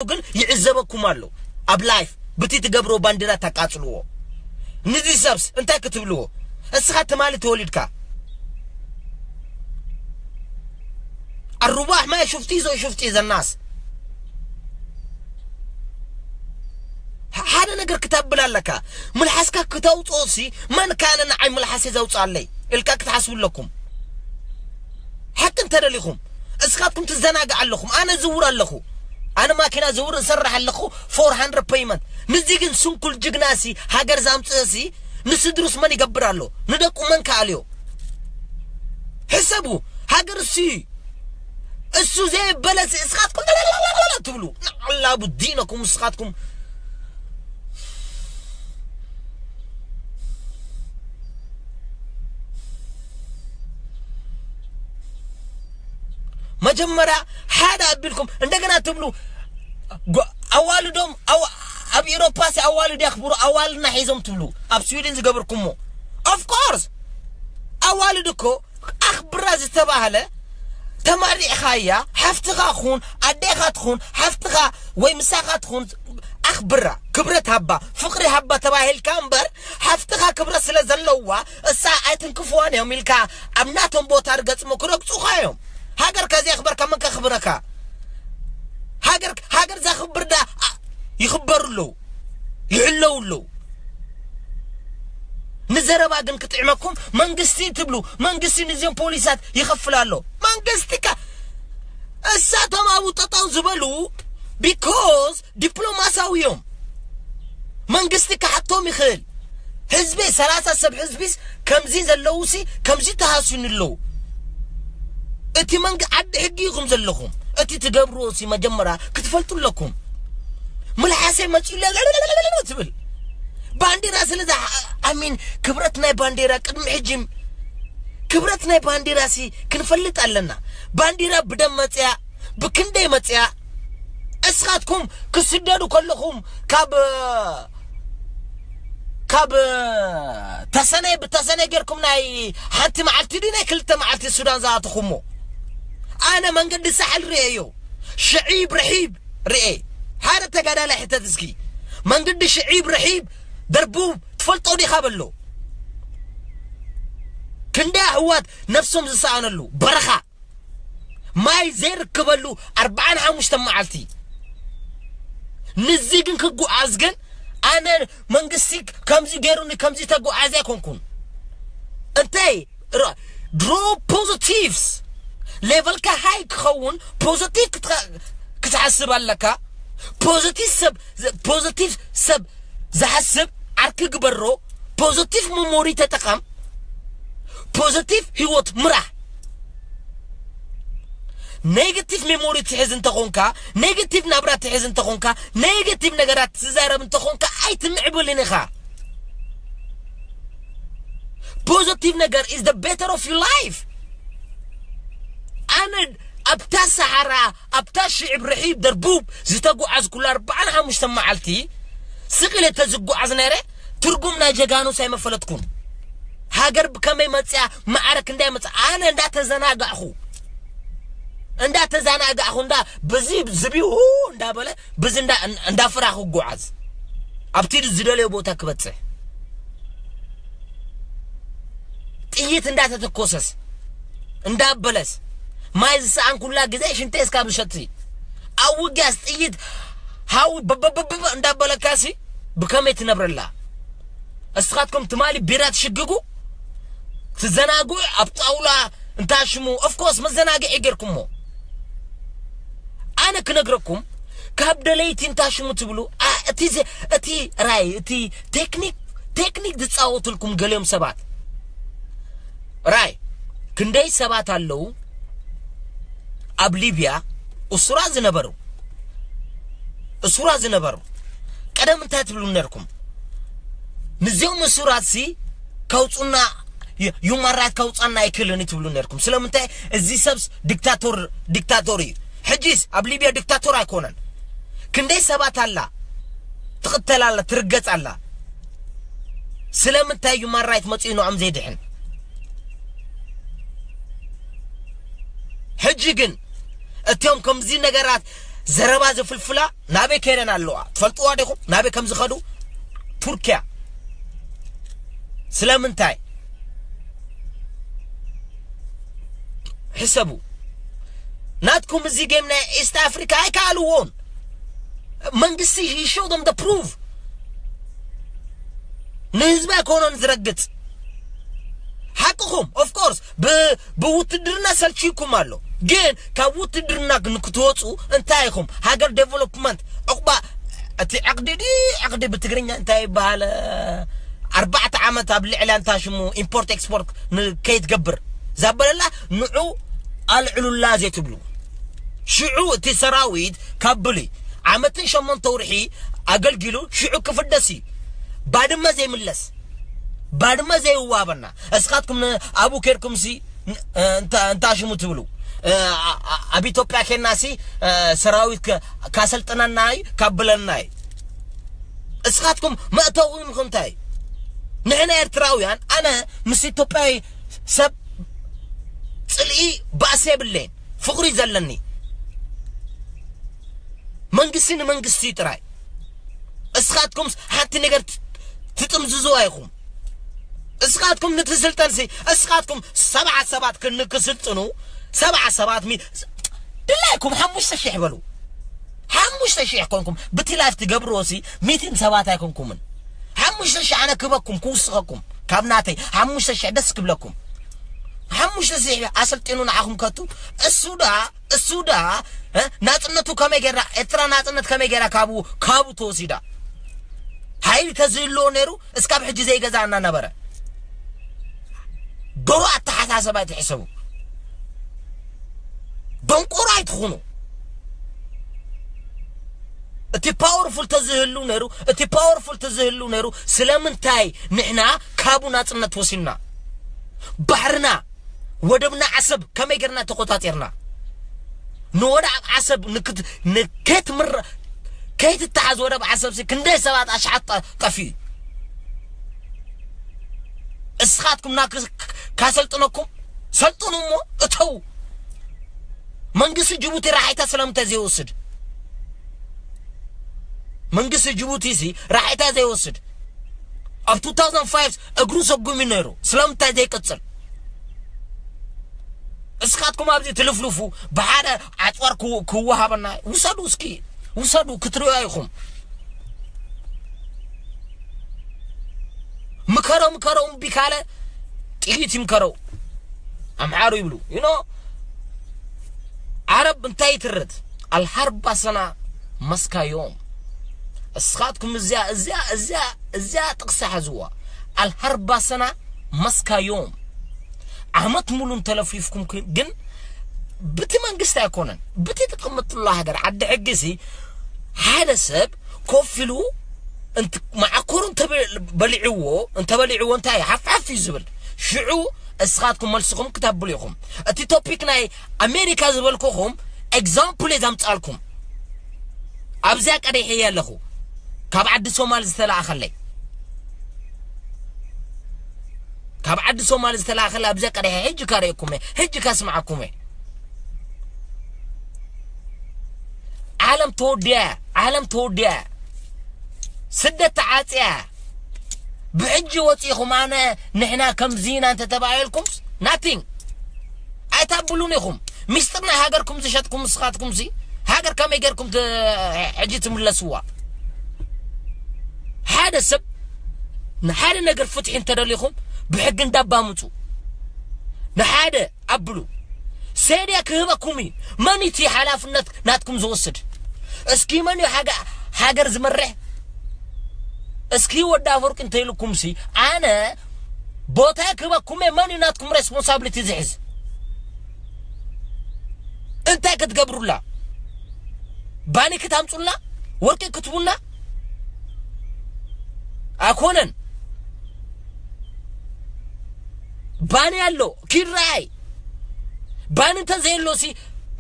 ግን ይዕዘበኩም ኣሎ። ኣብ ላይፍ ብቲ ትገብሮ ባንዲራ ታቃጽልዎ። ንዚ ሰብስ እንታይ ክትብልዎ? እስኻ ትማሊ ተወሊድካ ኣሩባሕ ማይ ሹፍቲ ዞ ሹፍቲ ዘናስ ሓደ ነገር ክታብል ኣለካ። ምልሓስካ ክተውፅኦ ሲ መን ካነ ንዓይ ምልሓሰይ ዘውፅኣለይ ኢልካ ክትሓስቡ ኣለኩም። ሓቂ እንተደሊኹም እስኻትኩም ትዘናግዓ ኣለኹም። ኣነ ዝውር ኣለኹ። ኣነ ማኪና ዝውር እሰርሕ ኣለኹ። ፎር ሃንድረድ ፔይመንት ንዚ ግን ስንኩል ጅግና ሲ ሃገር ዛምፅእ ሲ ንስድሩስ መን ይገብር ኣሎ? ንደቁ መን ከኣልዮ? ሕሰቡ። ሃገር እሱ እዩ። እሱ ዘይበለ ሲ እስኻትኩም ትብሉ ንዓላቡ ዲነኩም እስኻትኩም መጀመርያ ሓደ ኣቢልኩም እንደገና ትብሉ ጓ- ኣዋልዶም ኣዋ- ኣብ ኤሮፓ ሲ ኣዋልድ ያኽብሩ ኣዋልድና ሒዞም ትብሉ ኣብ ስዊድን ዝገበርኩሞ ኦፍኮርስ ኣዋልድ እኮ ኣኽብራ ዝተባህለ ተመሪዕኻያ ሓፍትኻ ትኹን ኣዴኻ ትኹን ሓፍትኻ ወይ ምሳኻ ትኹን ኣኽብራ ክብረት ሃባ ፍቕሪ ሃባ ተባሂልካ እምበር ሓፍትኻ ክብረት ስለ ዘለዋ እሳ ኣይትንክፍዋን እዮም ኢልካ ኣብ ናቶም ቦታ ርገጽሞ ክረግጹኻ እዮም። ሃገር ከዘየኽበርካ መን ከኽብረካ? ሃገር ሃገር ዘኽብር ዳ ኣ- ይኽበሩ ኣለዉ ይሕለዉ ኣለዉ። ንዘረባ ግን ክጥዕመኩም መንግስቲ ትብሉ መንግስቲ ንዚኦም ፖሊሳት ይኸፍል ኣሎ። መንግስቲ ከ እሳቶም ኣብኡ ጠጠው ዝበሉ ቢኮዝ ዲፕሎማሳዊ እዮም። መንግስቲ ክሓቶም ይኽእል። ህዝቢ ሰላሳ ሰብ ህዝቢስ ከምዚ ዘለውሲ ከምዚ ተሃስዩኒ ኣለዉ። እቲ መንግ ዓዲ ሕጊ ኢኹም ዘለኹም። እቲ ትገብርዎ ሲ መጀመርያ ክትፈልጡ ኣለኩም። ምልሓሰይ መፂኡ ትብል ባንዲራ ስለ ኣሚን ክብረት ናይ ባንዲራ ቅድሚ ሕጂ ክብረት ናይ ባንዲራ ሲ ክንፈልጥ ኣለና። ባንዲራ ብደም መፅያ ብክንደይ መፅያ እስኻትኩም ክስደዱ ከለኹም ካብ ካብ ተሰነይ ብተሰነይ ጌርኩም ናይ ሓንቲ መዓልቲ ድዩ ናይ ክልተ መዓልቲ ሱዳን ዝኣተኹሞ ኣነ መንገዲ ሳሕል ርእየዮ ሽዒብ ርሒብ ርኤ ሓደ ተጋዳላይ ሕተት እስኪ መንገዲ ሽዒብ ርሒብ ደርቡብ ትፈልጦ ዲኻ በሎ ክንደይ ኣሕዋት ነፍሶም ዝሰኣነሉ በረኻ ማይ ዘይርከበሉ ኣርባዓን ሓሙሽተ መዓልቲ ንዚ ግን ክጉዓዝ ግን ኣነ መንግስቲ ከምዚ ገይሩኒ ከምዚ ተጉዓዝ ኣይኮንኩን እንታይ ድሮ ፖዚቲቭስ ሌቨልካ ሃይ ክኸውን ፖዚቲቭ ክትሓስብ ኣለካ ፖዚቲቭ ሰብ ፖዚቲቭ ሰብ ዝሓስብ ዓርኪ ግበሮ ፖዚቲቭ መሞሪ ተጠቐም ፖዚቲቭ ህይወት ምራሕ ኔጋቲቭ ሜሞሪ ትሕዝ እንተኾንካ ኔጋቲቭ ናብራ ትሕዝ እንተኾንካ ኔጋቲቭ ነገራት ትዛረብ እንተኾንካ ኣይትምዕብልን ኢኻ positive ነገር is the better of your life ኣነ ኣብታ ሰሓራ ኣብታ ሽዕብ ርሒብ ደርቡብ ዝተጓዓዝኩላ ኣርባዓን ሓሙሽተ መዓልቲ ስቕ ኢለ ተዝጓዓዝ ነይረ ትርጉም ናይ ጀጋኑስ ኣይመፈለጥኩን ሃገር ብከመይ መፅያ ማዕረ ክንደይ መፅያ ኣነ እንዳተዘናጋዕኹ እንዳተዘናጋዕኹ እንዳ በዚ ዝብዩ እንዳበለ በዚ እንዳፍራኹ እጓዓዝ ኣብቲ ዝደለዮ ቦታ ክበፅሕ ጥይት እንዳተተኮሰስ እንዳበለስ ማይ ዝሰኣንኩላ ግዜ ሽንተይ እስካብ ዝሸቲ ኣብ ውግያስ ጥይት ሃዊ በበበበ እንዳበለካሲ ብከመይ ትነብረላ እስኻትኩም ትማሊ ቢራ ትሽግጉ ትዘናግዑ ኣብ ጣውላ እንታሽሙ ኦፍኮርስ መዘናግዒ ጌርኩሞ ኣነ ክነግረኩም ካብ ደለይቲ እንታሽሙ ትብሉ እቲ እቲ ራይ እቲ ቴክኒክ ቴክኒክ ዝፃወትልኩም ገሊኦም ሰባት ራይ ክንደይ ሰባት ኣለዉ ኣብ ሊብያ እሱራት ዝነበሩ እሱራት ዝነበሩ ቀደም እንታይ ትብሉ ነርኩም ንዚኦም እሱራት ሲ ከውፁና ዩማን ራይት ከውፃና ኣይክእልን ትብሉ ነርኩም ስለምንታይ እዚ ሰብስ ዲክታቶር ዲክታቶር እዩ ሕጂስ ኣብ ሊብያ ዲክታቶር ኣይኮነን ክንደይ ሰባት ኣላ ትቕተል ኣላ ትርገፅ ኣላ ስለምንታይ ዩማን ራይት መፅኡ ንዖም ዘይድሕን ሕጂ ግን እቶም ከምዚ ነገራት ዘረባ ዝፍልፍላ ናበይ ከይደን ኣለዋ? ትፈልጥዋ ዲኹም? ናበይ ከም ዝኸዱ? ቱርኪያ። ስለምንታይ? ሕሰቡ። ናትኩም እዚ ጌም ናይ ኢስት ኣፍሪካ ኣይከኣልዎን። መንግስቲ ይሸው ም ፕሩቭ ንህዝቢ ኣይኮኖን ዝረግጽ። ሓቅኹም። ኦፍኮርስ ብውትድርና ሰልችይኩም ኣሎ፣ ግን ካብ ውትድርና ግን ክትወፁ እንታይ ኢኹም? ሃገር ዴቨሎፕመንት ዕቑባ እቲ ዕቕዲ ዲ ዕቕዲ ብትግርኛ እንታይ ይበሃል? ኣርባዕተ ዓመት ኣብ ልዕሊ ኣንታ ሽሙ ኢምፖርት ኤክስፖርት ከይትገብር ዛበለላ ንዑ ኣልዕሉላ ዘይትብሉ። ሽዑ እቲ ሰራዊት ካብ ብሉይ ዓመትን ሸሞንተ ወርሒ ኣገልጊሉ ሽዑ ክፍደስ እዩ። ባድመ ዘይምለስ፣ ባድመ ዘይዋበና። እስኻትኩም ኣብኡ ኬድኩም ሲ እንታ ሽሙ ትብሉ። ኣብ ኢትዮጵያ ኬና ሲ ሰራዊት ካሰልጥነና እዩ፣ ካብለና እዩ። እስኻትኩም መእተዊ ምኽንታይ? ንሕና ኤርትራውያን፣ ኣነ ምስ ኢትዮጵያዊ ሰብ ጽልኢ ባእሲ የብለይን፣ ፍቕሪ ዘለኒ መንግስቲ ንመንግስቲ ጥራይ። እስኻትኩም ሓንቲ ነገር ትጥምዝዙ ኣይኹም። እስኻትኩም ንትስልጠንሲ እስኻትኩም ሰብዓ ሰባት ክንክስልጥኑ ሰብዓ ሰባት ሚ ድላይኩም ሓሙሽተ ሽሕ በሉ። ሓሙሽተ ሽሕ ኮንኩም ብቲ ላይፍ ትገብርዎ ሲ ሚቲን ሰባት ኣይኮንኩምን። ሓሙሽተ ሽሕ ኣነ ክበኩም ክውስኸኩም ካብ ናተይ ሓሙሽተ ሽሕ ደስ ክብለኩም። ሓሙሽተ ሽሕ ኣሰልጢኑ ንዓኹም ከቱ እሱ ዳ እሱ ዳ ናጽነቱ ከመይ ገራ ኤርትራ ናጽነት ከመይ ገራ ካቡ ካቡ ተወሲዳ ሓይሊ ተዝህልዎ ነይሩ እስካብ ሕጂ ዘይገዛእና ነበረ። ዶሮ ኣተሓሳሰብ ኣይትሕሰቡ። ደንቆሮ ኣይትኹኑ። እቲ ፓወርፉል ተዝህሉ ነይሩ እቲ ፓወርፉል ተዝህሉ ነይሩ ስለምንታይ ንሕና ካቡ ናጽነት ወሲና ባሕርና ወደብና ዓሰብ ከመይ ገርና ተቆጣጢርና ንወደብ ዓሰብ ንክት ንከትምር ከይትተሓዝ ወደብ ዓሰብ ሲ ክንደይ ሰባት ኣሽሓት ጠፊኡ። እስኻትኩም ና ካሰልጥነኩም ሰልጥኑ እሞ እተው። መንግስቲ ጅቡቲ ራሒታ ስለምንታይ ዘይወስድ? መንግስቲ ጅቡቲ ሲ ራሒታ ዘይወስድ ኣብ two thousand five እግሩ ሰጉሚ ነይሩ ስለምንታይ ዘይቅጽል? እስኻትኩም ኣብዚ ትልፍልፉ ብሓደ ኣጽዋር ክወሃበና ውሰዱ እስኪ ውሰዱ ክትሪኦ ኢኹም። ምከረው ምከረው እምቢ ካለ ጥይት ይምከረው ኣምሓሩ ይብሉ you know ዓረብ እንታይ ትርት ኣልሃርባ ሰና መስካዮም። እስኻትኩም እዚኣ እዚኣ እዚኣ እዚኣ ጥቕሲ ሓዝዋ ኣልሃርባ ሰና መስካዮም። ዓመት ሙሉ እንተለፍሊፍኩም ግን ብቲ መንግስቲ ኣይኮነን ብቲ ትቕምጥሉ ሃገር ዓዲ ሕጊ ሲ ሓደ ሰብ ኮፍ ኢሉ መዓኮሩ በሊዕዎ እንተበሊዕዎ እንታይ ሓፍሓፍ እዩ ዝብል ሽዑ እስኻትኩም መልስኹም ክተብሉ ኢኹም። እቲ ቶፒክ ናይ ኣሜሪካ ዝበልኩኹም ኤግዛምፕል እየ ዘምፃልኩም። ኣብዚያ ቀዲሐ ኣለኹ ካብ ዓዲ ሶማል ዝተላእኸለይ ካብ ዓዲ ሶማል ዝተላእኸለ ኣብዚያ ቀዲሐ ሕጂ ካርእየኩም እየ ሕጂ ካስምዓኩም እየ። ዓለም ተወዲያ ዓለም ተወዲያ ስደት ተዓፅያ ብሕጂ ወፂኹም ኣነ ንሕና ከምዚ ኢና እንተተባሂልኩም ናቲንግ ኣይታብሉን ኢኹም። ሚስጥር ናይ ሃገርኩም ዝሸጥኩም ንስኻትኩም ሲ ሃገር ከመይ ገርኩም ሕጂ ትምለስዋ? ሓደ ሰብ ንሓደ ነገር ፍትሒ እንተደሊኹም ብሕጊ እንዳባምፁ ንሓደ ኣብሉ ሴድያ ክህበኩም እዩ። መን እቲ ሓላፍነት ናትኩም ዝወስድ? እስኪ መን እዩ ሃገር ዝመርሕ? እስኪ ወዲ ኣፈወርቂ እንተኢልኩም ሲ ኣነ ቦታ ክህበኩም እየ። መን እዩ ናትኩም ሬስፖንሳብሊቲ ዝሕዝ? እንታይ ክትገብሩላ? ባኒ ክታምፁልና ወርቂ ክትቡና ኣኮነን። ባኒ ኣሎ ኪራይ ባኒ እንተዘየሎ ሲ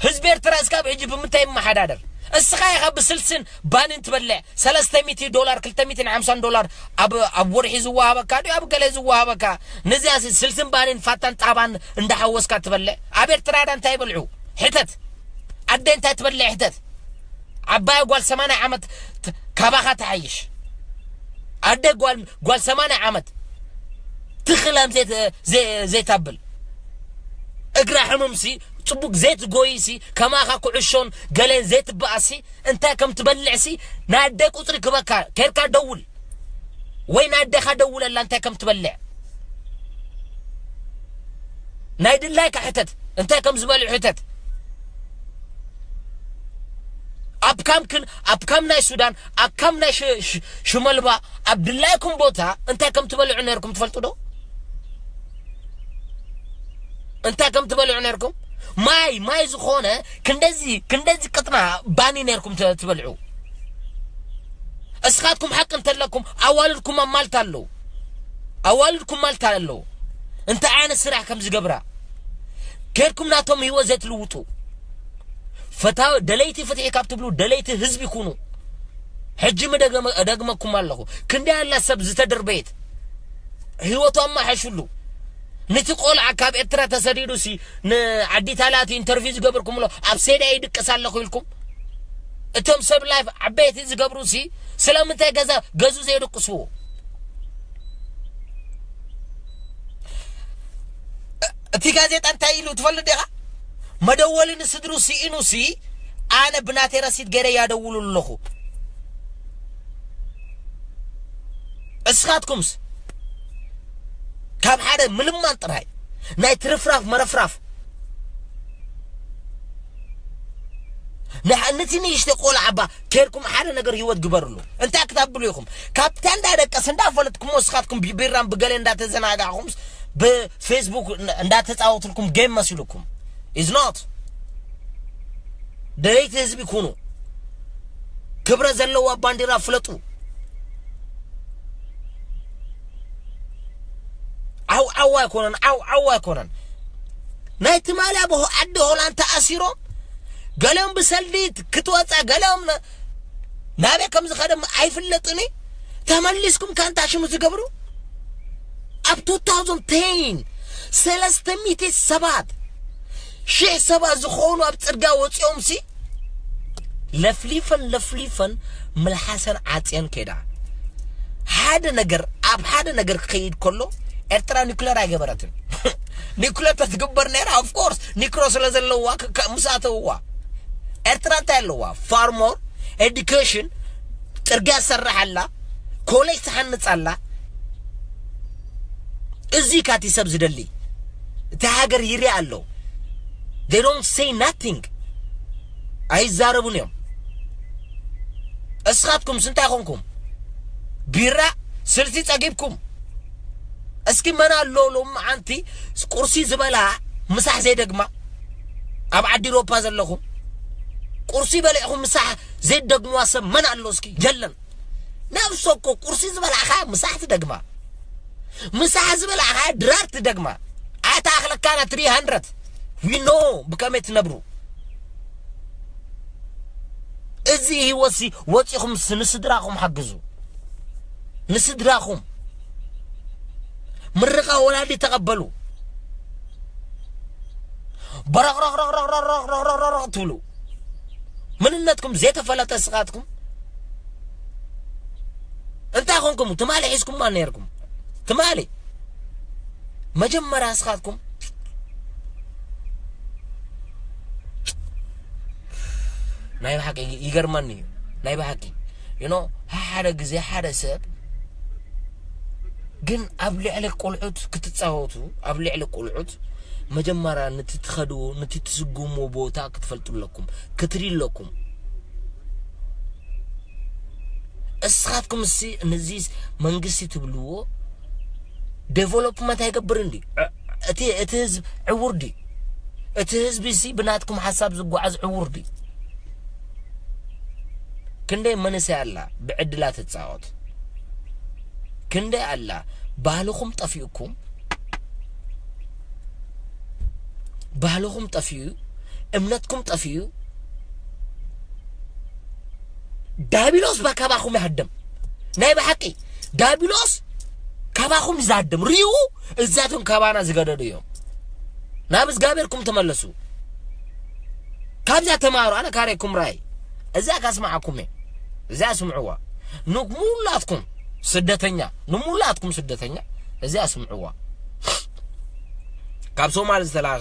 ህዝቢ ኤርትራ እስካብ ሕጂ ብምንታይ ይመሓዳደር? እስኻ ኢኻ ብስልስን ባኒን ትበልዕ ሰለስተ ሚእቲ ዶላር ክልተ ሚእትን ሓምሳን ዶላር ኣብ ኣብ ወርሒ ዝወሃበካ ድዩ ኣብ ገለ ዝወሃበካ? ነዚኣ ሲ ስልስን ባኒን ፋታን ጣባን እንዳሓወስካ ትበልዕ ኣብ ኤርትራ ዳ እንታይ ይበልዑ? ሕተት ኣደ እንታይ ትበልዕ ሕተት ዓባይ ጓል ሰማንያ ዓመት ት- ካባኻ ትሓይሽ። ኣደ ጓል ጓል ሰማንያ ዓመት ትኽለም ዘይት- ዘይ- ዘይታብል፣ እግራ ሕሙምሲ፣ ጽቡቅ ዘይትጎይሲ፣ ከማኻ ኩዕሾን ገለን ዘይትበኣሲ፣ እንታይ ከም ትበልዕሲ ናይ ኣደ ቁጽሪ ክበካ። ኬድካ ደውል፣ ወይ ናይ ኣደኻ ደውለላ እንታይ ከም ትበልዕ። ናይ ድላይካ ሕተት፣ እንታይ ከም ዝበልዑ ሕተት። ኣብ ካምክን ኣብ ካም ናይ ሱዳን፣ ኣብ ካም ናይ ሽ- ሽ- ሽመልባ፣ ኣብ ድላይኩም ቦታ እንታይ ከም ትበልዑ ነርኩም ትፈልጡ ዶ? እንታይ ከም ትበልዑ ነርኩም? ማይ ማይ ዝኾነ ክንደዚ ክንደዚ ቅጥና ባኒ ነርኩም ት- ትበልዑ። እስኻትኩም ሓቂ እንተለኩም ኣዋልድኩም ኣብ ማልታ ኣለዉ። ኣዋልድኩም ማልታ ኣለዉ። እንታይ ዓይነት ስራሕ ከም ዝገብራ ኬድኩም ናቶም ህይወት ዘይትልውጡ። ፈታዊ ደለይቲ ፍትሒ ካብ ትብሉ ደለይቲ ህዝቢ ኩኑ። ሕጂ ምደገመ- እደግመኩም ኣለኹ። ክንደይ ኣላ ሰብ ዝተደርበየት ህይወቱ ኣማሓሽሉ። ነቲ ቆልዓ ካብ ኤርትራ ተሰዲዱ ሲ ንዓዲ ታላቲ ኢንተርቪው ዝገብርኩምሎ ኣብ ሴዳ ይድቅስ ኣለኹ ኢልኩም። እቶም ሰብ ላይፍ ዓበይቲ ዝገብሩ ሲ ስለምንታይ ገዛ ገዙ ዘይድቅስዎ? እቲ ጋዜጣ እንታይ ኢሉ ትፈልጥ ዲኻ? መደወሊ ንስድሩ ስኢኑ ሲ ኣነ ብናተይ ረሲት ገይረ ያደውሉ ኣለኹ። እስኻትኩምስ ካብ ሓደ ምልማን ጥራይ ናይ ትርፍራፍ መረፍራፍ ንሕ- ነቲ ንእሽተይ ቆልዓ እባ ኬድኩም ሓደ ነገር ህይወት ግበርሉ። እንታይ ክታብሉ ኢኹም? ካብታ እንዳደቀስ እንዳፈለጥኩሞ እስኻትኩም ብቢራን ብገለ እንዳተዘናጋዕኹም ብፌስቡክ እንዳተጻወትልኩም ጌም መሲሉኩም። Is not። ደለይቲ ህዝቢ ኩኑ። ክብረ ዘለዋ ባንዲራ ፍለጡ። ዓው ዓው ኣይኮነን፣ ዓው ዓው ኣይኮነን። ናይ ትማሊ ኣብ ሆ- ዓዲ ሆላንድ ተኣሲሮም ገሊኦም ብሰልዲ ክትወፃ ገሊኦም ነ- ናበይ ከም ዝኸደ ም- ኣይፍለጥን እዩ። ተመሊስኩም ካንታ ሽሙ ትገብሩ ኣብ two thousand ten ሰለስተ ሚእቲ ሰባት ሽሕ ሰባት ዝኾኑ ኣብ ፅርጋ ወፂኦም ሲ ለፍሊፈን ለፍሊፈን ምልሓሰን ዓፅየን ከይዳ ሓደ ነገር ኣብ ሓደ ነገር ክኸይድ ከሎ ኤርትራ ኒኩለር ኣይገበረትን። ኒኩለር ተትግበር ነይራ ኦፍኮርስ ኒክሮ ስለ ዘለዋ ክ- ክ- ምስ ኣተውዋ ኤርትራ እንታይ ኣለዋ? ፋርሞር ኤዱኬሽን፣ ፅርግያ ትሰርሕ ኣላ፣ ኮሌጅ ትሃንፅ ኣላ። እዚ ካቲ ሰብ ዝደሊ እቲ ሃገር ይሪኣ ኣሎ። They don't say nothing። ኣይዛረቡን እዮም። እስኻትኩም ስንታይ ኮንኩም? ቢራ ስልሲ ጸጊብኩም። እስኪ መን ኣሎ ሎም ዓንቲ ቁርሲ ዝበላ ምሳሕ ዘይደግማ? ኣብ ዓዲ ኤውሮፓ ዘለኹም ቁርሲ በሊዕኹም ምሳሕ ዘይደግምዋ ሰብ መን ኣሎ? እስኪ የለን። ነብሶ እኮ ቁርሲ ዝበላዕኻ ምሳሕ ትደግማ። ምሳሕ ዝበላዕኻ ድራር ትደግማ። ኣታ ኣኽለካና three hundred we know ብከመይ ትነብሩ። እዚ ህይወትሲ ወፂኹም ስ- ንስድራኹም ሓግዙ። ንስድራኹም ምርቓ ወላዲ ተቐበሉ። በረቕረቕረቕረቕረቕረቕረቕረቕ ትብሉ። መንነትኩም ዘይተፈለጠ ስኻትኩም እንታይ ኮንኩም? ትማሊ ሒዝኩማ ነይርኩም። ትማሊ መጀመርያ ስኻትኩም ናይ ብሓቂ ይገርመኒ እዩ። ናይ ብሓቂ you know ሓደ ግዜ ሓደ ሰብ ግን ኣብ ልዕሊ ቆልዑት ክትጻወቱ ኣብ ልዕሊ ቆልዑት መጀመርያ ነቲ ትኸድዎ ነቲ ትስጉምዎ ቦታ ክትፈልጡ ኣለኩም ክትርኢ ኣለኩም። እስኻትኩም እሲ ነዚ መንግስቲ ትብልዎ ዴቨሎፕመንት ኣይገብርን ድዩ? ዕ- እቲ እቲ ህዝብ ዕውር ድዩ? እቲ ህዝቢ እሲ ብናትኩም ሓሳብ ዝጓዓዝ ዕውር ድዩ? ክንደይ መንእሰይ ኣላ ብዕድላ ትጻወት? ክንደይ ኣላ ባህልኹም ጠፊኡኩም? ባህልኹም ጠፊኡ፣ እምነትኩም ጠፊኡ። ዳቢሎስ ባካባኹም ይሃድም። ናይ ብሓቂ ዳቢሎስ ካባኹም ይዛድም ሪኡ። እዛቶም ካባና ዝገደዱ እዮም። ናብ እግዚኣብሔርኩም ተመለሱ። ካብዛ ተማሩ። ኣነ ካሬኩም ራይ እዚኣ ካስማዓኩም እየ። እዚኣ ስምዕዋ። ንሙላትኩም ስደተኛ፣ ንሙላትኩም ስደተኛ እዚኣ ስምዕዋ። ካብ ሶማል ዝተላኸ